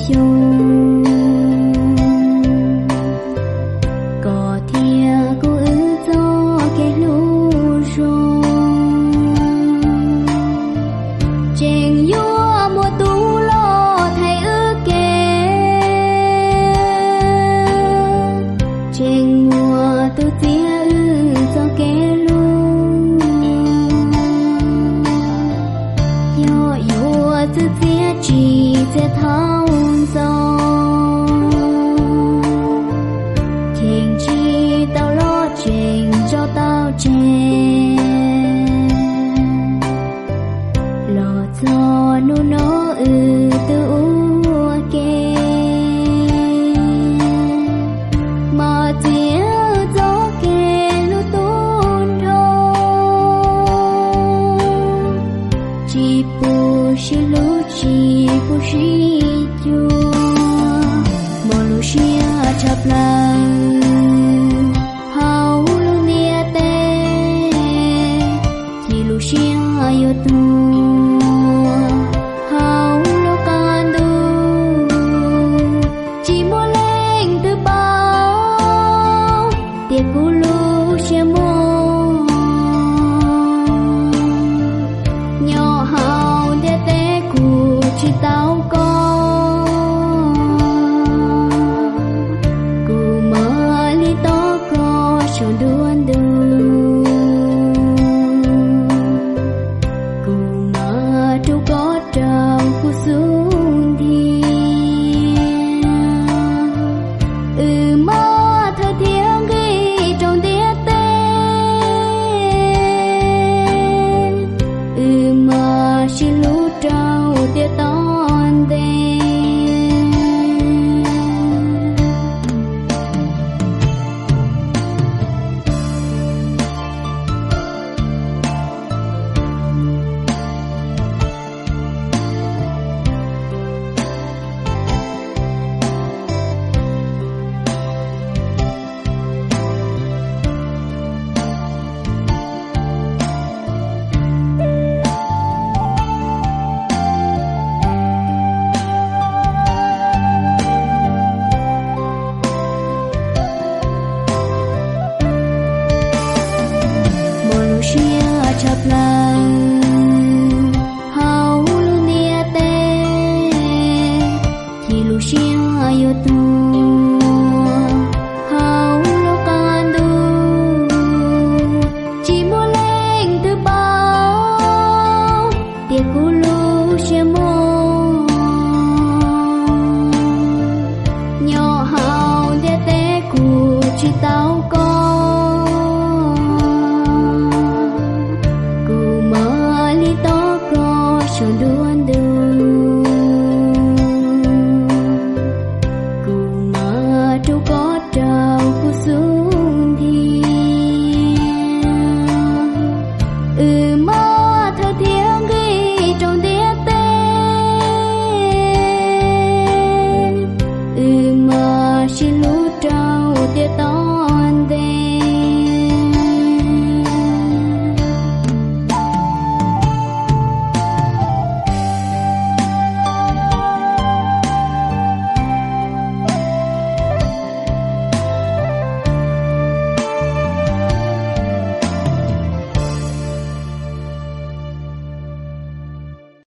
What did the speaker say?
xyoo, kom thiaj kuv wb txoj kev hlub zoo. Tseem yuav muaj tus los thaiv wb kev, tseem muaj tus txiav wb txoj kev hlub. Yog yuav txwv txiav tsis txiav thaum ntxov, cheem tsis tau los tseem tso tau tseg. Los txog hnub no wb twb ua ke, mas txiav wb txoj kev hlub tu nrho, tsis pub sib hlub tsis pub sib cuag, mob lub siab tshaj plaws hauv lub ntiaj teb, chim lub siab yuav tuag hauv lub qab ntuj. Tsis muaj leej twg paub tias kuv lub siab muag, nyob hauv ntiaj teb kuv tsis tau koj, kuv mam li tos koj saum nruab ntug, kuv mam rub koj rau kuv xub ntiag. Wb mam thawj thiab nqis rau ntiaj teb, wb mam sib hlub rau tiaj tom ntej. Mob lub siab tshaj plaws hauv lub ntiaj teb, chim lub siab yuav tuag